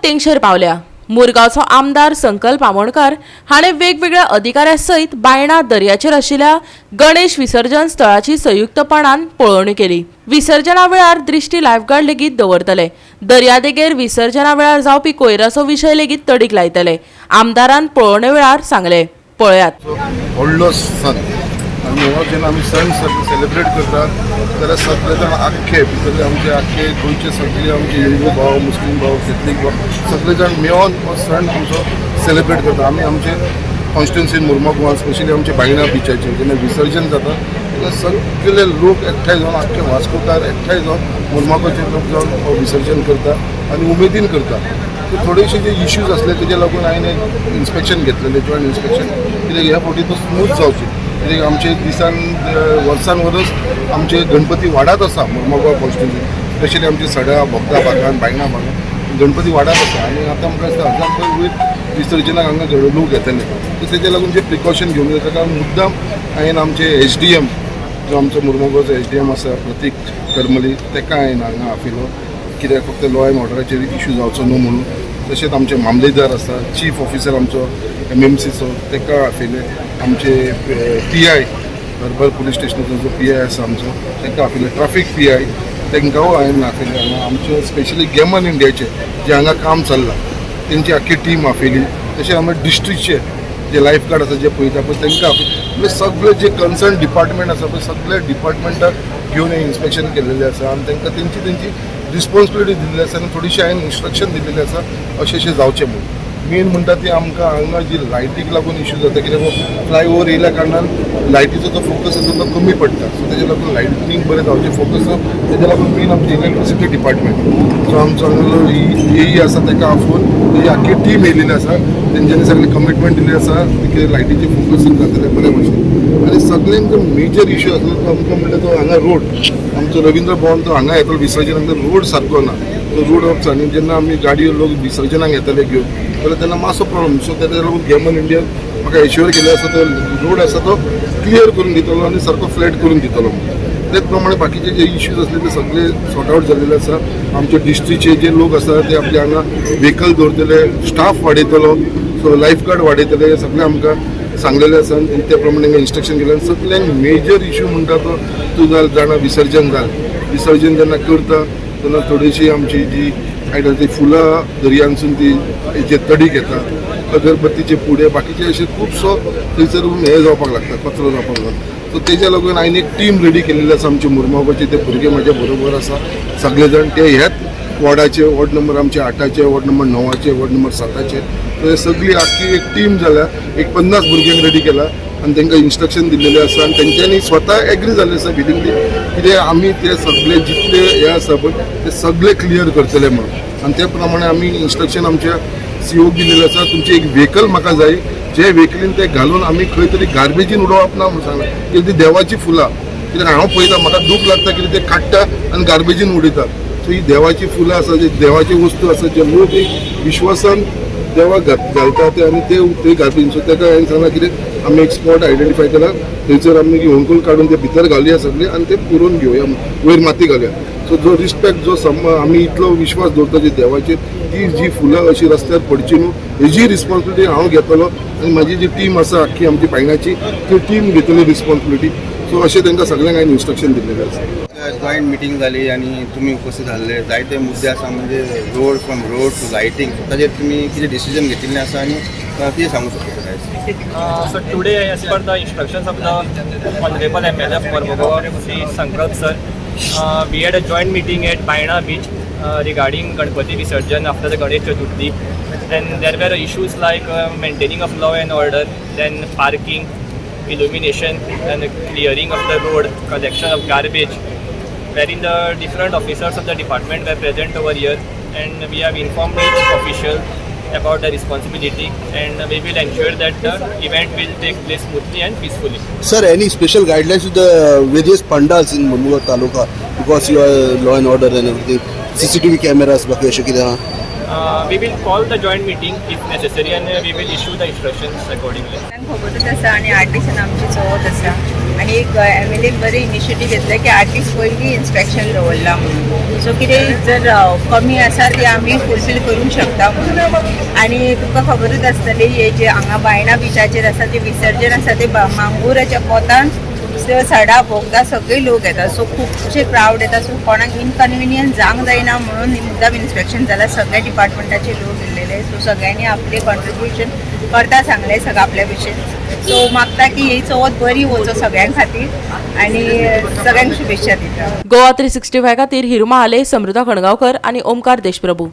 तेंगशेर पावल्या. मुरगांवचो आमदार संकल्प आमोणकार हाणें वेगवेगळ्या अधिकाऱ्यां सयत बायणा दर्याचेर आशिल्ल्या गणेश विसर्जन स्थळाची संयुक्तपणान पळोवणी केली. विसर्जना वेळार दृष्टी लायफगार्ड लेगीत दवरतले. दर्यादेगेर विसर्जना वेळार जावपी कोयराचो विशय लेगीत तडीक लायतले, आमदारान पळोवणे वेळार सांगले. पळयात. व्हडलो सण आनी हो जेन्ना आमी सण सेलिब्रेट करतात जाल्यार सगळे जाण आख्खे भितरले आमचे आख्खे गोंयचे सगळे आमचे हिंदू भाव, मुस्लीम भाव, कॅथलीक भाव, सगळे जाण मेळोन हो सण आमचो सेलिब्रेट करता. आमी आमचे कॉन्स्टिट्युन्सी मुर्मगांवान, स्पेशली आमचे बायणा बिचाचेर जेन्ना विसर्जन जाता तेन्ना सगळे लोक एकठांय जावन, आख्खे वास्कोकार एकठांय जावन, मुर्मगांवचे लोक जावन हो विसर्जन करता आनी उमेदीन करता. सो थोडेशे जे इश्यूज आसले तेजे लागून हांवें एक इन्स्पेक्शन घेतलेलें, जॉयंट इन्स्पेक्शन, कित्याक ह्या फावटी तो स्मूथ जावची, कित्याक आमचे दिसान वर्सान वरस आमचे गणपती वाडत आसा. मुर्मगांव कॉन्स्टिट्युन्सी, स्पेशली आमचे सड्या बोगदा भागान, बायणा भागान गणपती वाडत आसा आनी आतां आमकां दिसता हजार वयर विसर्जनाक हांगा लोक येतले. सो तेजे लागून जे प्रिकॉशन घेवंक जाय, ताका मुद्दाम हांवें आमचे एसडीएम, जो आमचो मुर्मगांवचो एसडीएम आसा प्रतीक करमली, ताका हांवें हांगा आपयलो, कित्याक फक्त लॉ एंड ऑर्डराचेर इशू जावचो न्हू म्हणून. तशेंच आमचे मामलेदार आसा, चीफ ऑफिसर आमचो एमएमसीचो, ताका आपयले. आमचे पीआय, हर्बर पुलीस स्टेशनाचो जो पीआय आसा आमचो, ताका आपयले. ट्राफीक पीआय, तांकांय हांवें आपयले हांगा. आमचे स्पेशली गॅमन इंडियाचे जे हांगा काम चल्लां तेंची आख्खी टीम आपयली. तशें आमी डिस्ट्रिक्टचे जे लायफ गार्ड आसा, जे पळयता पळय, तांकां आपयले. म्हणजे सगळे जे कन्सर्न डिपार्टमेंट आसा पळय, सगळे डिपार्टमेंटाक घेवन हें इन्स्पेक्शन केलेलें आसा आनी तांकां तेंची तेंची रिस्पॉन्सिबिलिटी दिल्ली आसा आनी थोडीशी हांवें इन्स्ट्रक्शन दिल्लेली आसा, अशें अशें जावचें म्हणून. मेन म्हणटा ती आमकां हांगा जी लायटीक लागून इश्यू जाता, कित्याक फ्लायओवर येयल्या कारणान लायटीचो जो फोकस आसा तो कमी पडटा. सो तेजे लागून लायटींग बरें जावचें, फोकस, तेजे लागून मेन आमचें इलेक्ट्रिसिटी डिपार्टमेंट, जो आमचो हांगासरलो एई आसा, ताका आफोवन तेजी आख्खी टीम येयलेली आसा. तेंच्यांनी सगळें कमिटमेंट दिल्ली आसा की लायटीचें फोकसींग जातलें बरें भशेन. आनी सगळ्यांक मेजर इश्यू आसलो तो आमकां म्हणल्यार तो हांगा रोड, आमचो रवींद्र भवन, तो हांगा येतलो विसर्जनाक, रोड सारको ना. तो रोड ऑफ आनी जेन्ना आमी गाडयो लोक विसर्जनाक येतले घेवन जाल्यार तेन्ना मातसो प्रॉब्लम. सो तेका लागून गॅमन इंडियन म्हाका एश्युअर केल्लें आसा, तो रोड आसा तो क्लियर करून दितलो आनी सारको फ्लॅट करून दितलो म्हणून. तेच प्रमाणे बाकीचे जे इश्यूज आसले ते सगळे सॉर्ट आउट जाल्लेले आसा. आमचे डिस्ट्रिक्टचे जे लोक आसा ते आपले हांगा व्हेकल दवरतले, स्टाफ वाडयतलो, सो लायफ गार्ड वाडयतले, हे सगळें आमकां सांगलेलें आसा आनी त्या प्रमाणे इन्स्ट्रक्शन केलें. आनी सगळ्यांक मेजर इश्यू म्हणटा तो तूं जाणा, विसर्जन जालें, विसर्जन जेन्ना करता तेन्ना थोडीशी आमची जी आयटम ती फुलां दर्यांसून ती हेचे तडीक येता, अगरबत्तीचे पुडे, बाकीचे अशे खुबसो थंयसर हें जावपाक लागता, कचरो जावपाक लागता. सो तेज्या लागून हांवें एक टीम रेडी केलेली आसा. आमचे मुरमागांवचे ते भुरगे म्हाज्या बरोबर आसा सगळे जाण. ते ह्याच वॉर्डाचे, वॉर्ड नंबर आमचे 8चे, वॉर्ड नंबर 9चे, वॉर्ड नंबर 7चे. सो सगळी आख्खी एक टीम जाल्या. एक 50 भुरग्यांक रेडी केला आनी तांकां इन्स्ट्रक्शन दिल्लेलें आसा आनी तेंच्यांनी स्वता एग्री जाल्ले आसा विलिंगली, कितें आमी ते सगळे जितले हे आसा पळय ते सगळे क्लियर करतले म्हणून. आनी ते प्रमाणे आमी इन्स्ट्रक्शन आमच्या सीओक दिलेलें आसा, तुमची एक व्हेकल म्हाका जाय, जे व्हेकलीन ते घालून आमी खंय तरी गार्बेजीन उडोवप ना म्हणून सांगलां, कित्याक ती देवाची फुलां. कित्याक हांव पळयता, म्हाका दूख लागता, कित्याक ते काडटा आनी गार्बेजीन उडयता. सो ही देवाची फुलां आसा, जी देवाची वस्तू आसा, जे लोक एक विश्वासान देवाक घालता ते आनी ते ते गार्बेजीन. सो ताका हांवें सांगलां, कितें आमी एक स्पॉट आयडेंटिफाय केला, थंयसर आमी होणकूल काडून ते भितर घालया सगळे आनी ते पुरोवन घेवया, वयर माती घालया. सो जो रिस्पेक्ट, जो सम आमी इतलो विश्वास दवरता जी देवाचेर, ती जी फुलां अशी रस्त्यार पडची न्हू, हेजी रिस्पॉन्सिबिलिटी हांव घेतलो आनी म्हाजी जी टीम आसा आख्खी आमची बायणाची, ती टीम घेतली रिस्पॉन्सिबिलिटी. सो अशें तांकां सगळ्यांक हांवें इन्स्ट्रक्शन दिल्लेलें आसा. जॉईंट मिटींग जाली आनी तुमी उपस्थित आसले. जायते मुद्दे आसा, म्हणजे road, from road to lighting, ताजेर तुमी कितें डिसिजन घेतिल्लें आसा आनी कितें सांगू शकता आयज? So today, as per the instructions of the Honorable MLA of Mormugao, Sri Sankalp sir, we had a joint meeting at Baina Beach regarding Ganpati Visarjan after the Ganesh Chaturthi. Then there were issues like maintaining of law and order, then parking, illumination, and clearing of the road, collection of garbage, wherein the different officers of the department were present over here, and we have informed each official about the responsibility, and we will ensure that the event will take place smoothly and peacefully. Sir, any special guidelines to the various pandals in Mormugao Taluka, because you are law and order and everything? CCTV cameras बाकी अशें कितें आहा? We will call the joint meeting if necessary and we will issue the instructions accordingly. सगळ्यांक खबरूच आसा आनी 8 दिसान आमची चवथ आसा. आनी एक एमएलएन बरें इनिशिएटीव घेतलें की आर्टिस्ट पयलीं इन्स्पेक्शन दवरलां म्हणून. सो कितें जर कमी आसा ती आमी फुलफील करूंक शकता म्हणून. आनी तुमकां खबरूच आसतली, हे जे हांगा बायणा बिचाचेर आसा ते विसर्जन आसा ते मांगुराच्या पोतान सडा बोगदा सगळे लोक येतात. सो खुबशे क्रावड येता. सो कोणाक इनकन्विनियन्स जावंक जायना म्हणून मुद्दाम इन्स्पेक्शन जाला. सगळ्या डिपार्टमेंटाचे लोक येयल्लेले. सो सगळ्यांनी आपले कॉन्ट्रिब्युशन करता सांगलें सगळं आपल्या भशेन. सो मागता की ही चवथ बरी वचो सगळ्यां खातीर आनी सगळ्यांक शुभेच्छा दिता. गोवा 365 खातीर हिरू महाले, समृद्धा खणगांवकर आनी ओमकार देशप्रभू.